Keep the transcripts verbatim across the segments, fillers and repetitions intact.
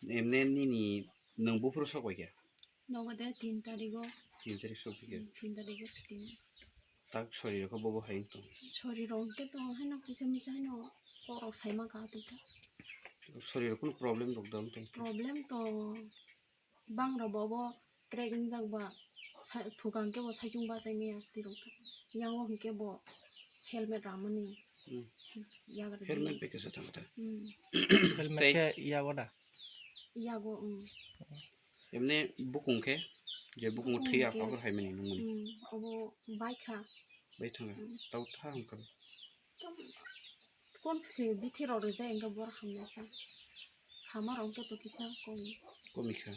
Emne nini nwng buphuru sok bai khe? Nogo de tin tarigo. Tin tarik sok bai khe? Hmm, tin tarigo shooting. Tak sori rokho bobo hai wng tong? Sori rok hwnkhe to haino kisa misa haino korok saima ka twi kha. Sori rok kunu problem rok da wng tong? Problem to bang rok bo obo crack wngjak ba sa-, thukang khe bo saichung bachai maya twi rok ta. Yang o hwnkhe bo helmet ramani. Hmm. Yagra di. Helmet bai khe sa thang ta. Hmm. Helmet tei khe yago da? Yago, hmm. Emne bukung khe, je bukung thwi bukung khe apha hai mani nung mani. Hmm, obo bai kha. Bai thang kha. Hmm. Tau tha hwn kha. Tam, kon se bithi rok rijai hwnkhe bor hamya sa. Sama rok hwnkhe to kisa kom. Komi kha.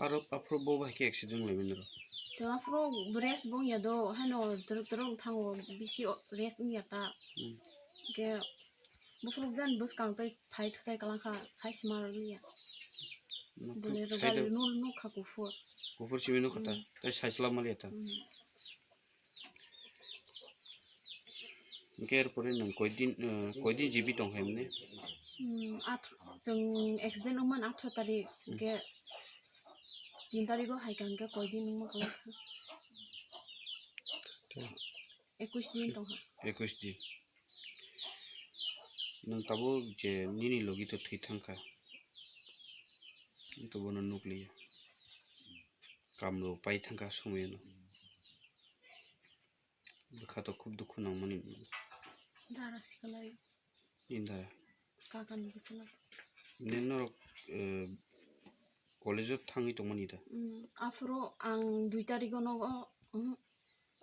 Aro aphuru bo bai khe accident lai mani ro. Chwng aphuru rest bo wngya do, haino twrwk twrwk wng thango, bisi o-, rest wngya ta. Hmm. Hwnkhe Buphurukjani bwskang tei phai thutai kwlangkha, sai sima rwliya. Bolero gari nuk, nukha kuphur. Kuphur simi nukha ta, hmm, tei sai chwla maliya ta. Hmm. Hwnkhe er pore nwng koidin, eh, koidin jibi tong hai mani? Hmm, ath-, chwng accident wngmani athro tarik, hmm, hwnkhe tin tarigo hai kha hwnkhe koidin wngma kwlangkha. Tei? Ekush din tongkha. Ekush din. Nwng tabuk je nini logi to thwi thangkha. Nwng to bono nukliya. Kamlo pai thangkha somoyano. Bwkha to khub dukhu nangmani. Dara sikalai. Indara. Kakani bwsala. Nini norok, eh, college-o thangwi tongmani da? Mm, aphuru ang dui tarigo nogo, uhmm,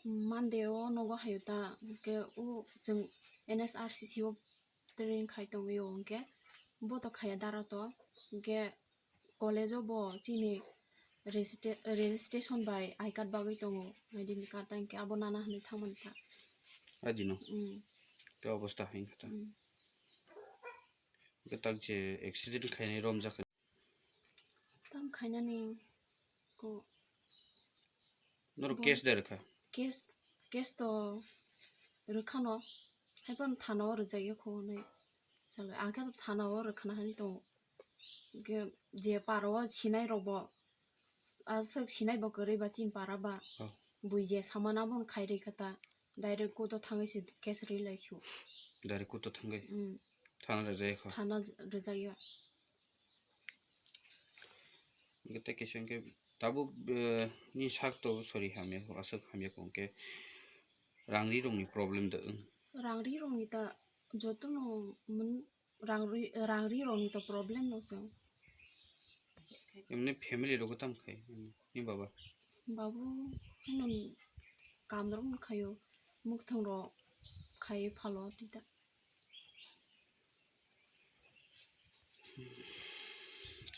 Monday-o nogo hayo ta, hwnkhe o chwng N S R C C-o training khai tongwi o, hwnkhe bo to khaya dara to, hwnkhe college-o bo chini registra-, registration bai I card bagwi tongo, identity card, tei hwnkhe abo nana hwnwi thangmani ta. Adino? Mm. Tei obosta hai wngkha ta. Mm. Hwnkhe tak je accident khainai romjak. Tam khainani ko. Norok bo case de rwkha? Case, case to rwkhano. Haiphano thana-o rwjakya kho hwnwi. Salo, ang khe to thana-o rwkhana hwnwi tongo. Hwnkhe je para-o sinai rokbo, aswk sinai bo kwrwi ba chini para ba. Oh. Bui je samano abono khai rwkha ta. Direct court-o thangwi se case rwlai sio. Direct court-o thangwi? Mm. Thana rwjakya kho? Thana rwjakya. Hwnkhe tei kisa hwnkhe tabuk, eh, ni sak to sori hamya, aswk hamya kho hwnkhe rang ri rokni problem da wng? Rang ri rokni ta jotono mun-, rang ri, rang ri rokni to problem no chwng. Emni family rogo tam khai, ni baba? Babu hino kam rok no khaio, mukthang rok khai phalo tita.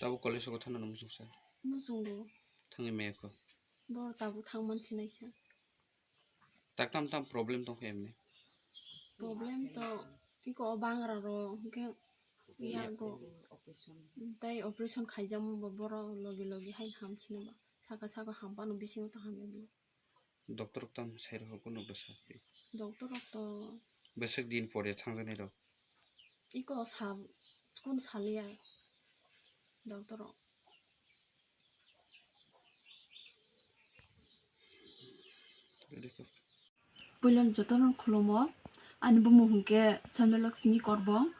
Tabuk college o thana no muchung sa? Muchung do. Thangwi maya kho? Boro tabuk thang man sinai sa. Tak tam tam problem tong khe emni? Problem to iko o bangra ro, hwnkhe yago. Tei operation khaijamo bo boro logi logi hai ham sino ba. Saka saka ham pano bisingo to hamya bo. Doctor rok tamo sai rokho kunu bwsa? Doctor rok to. Bwswk din pore thangjaknai rok? Iko sa, kunu saliya doctor rok. Puilani jotono khulumo, ani bumung hwnkhe Chandra Lakshmi Korbong.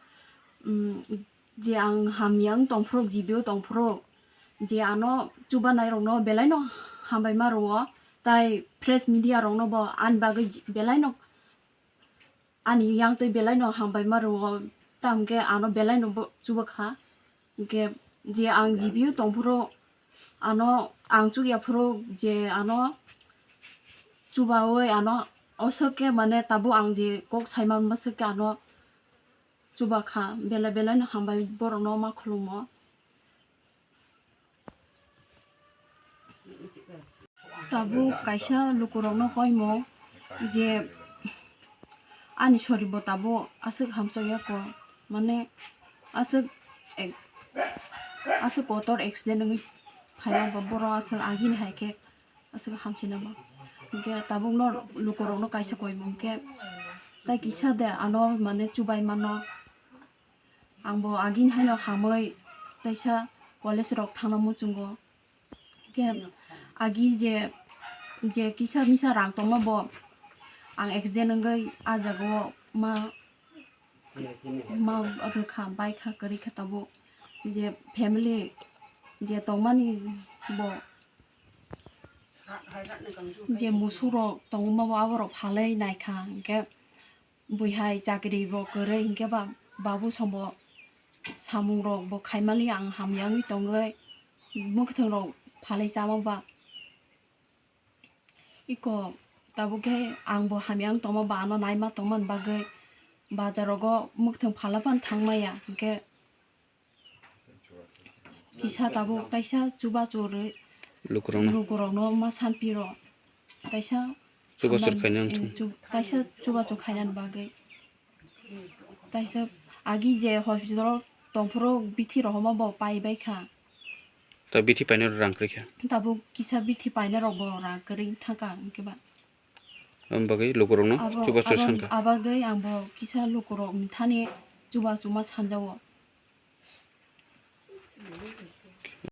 Mm, je ang hamya wng tongphuru, G B o tongphuru, je ano chubanai rokno belai no hambai ma rwo, tai press media rokno bo ani bagwi belai no, ani yang twi belai no hambai ma rwo, tamo khe ano belai no bo chuba kha. Hwnkhe je ang G B o tongphuru, ano ang chukya phuru je ano chubaui ano, o swk khe mane tabuk ang je kok sai man ma swk khe ano chuba kha, belai belai no hambai borok no ma khulumo. Tabuk kaisa lukurokno koimo je ani soribo tabuk aswk hamsokya kho, mane aswk ek-, aswk kotor accident wngwi phaio, borok aswk agini hai khe aswk hamsina ba. Hwnkhe tabukno lukurokno kaisa koimo hwnkhe tai kisa de ano mane chubai mano. Angbo agini haino hamwi taisa college rok thangna muchungo. Khe agi je, je kisa misa rang tongma bo ang accident wngwi ah jaga o ma, ma rwkha, baikha, kwrwikha tabuk. Je family je tongmani bo je musuk rok tongma bo aborok phalwi naikha, hinkhe buihai chakri bo kwrwi hinkhe ba babu songbo samung rok bo khaimali ang hamya wngwi tongwi mwkhwtwng rok phalwi chama ba. Iko tabuk khe ang bo hamya wng tongma ba ano naima tongmani bagwi bazar rogo mwkhwtwng phala phano thangmaya hinkhe kisa tabuk taisa chubachu rwi lukurokno lukurokno ma sanpiro taisa chubachu hamya khainani eh, thung chu-, taisa chubachu khainani bagwi taisa agi je hospital o tongphuru bithi rohorma bo pai baikha. Ta bithi painai rang kwrwi kha. Tabuk kisa bithi painai rok bo rang kwrwi thangkha hinkhe ba. Am bagwi lukurokno abo, chubachu abo, sankha. Abagwi ang bo kisa lukurok ni thani chubachu ma sanjago.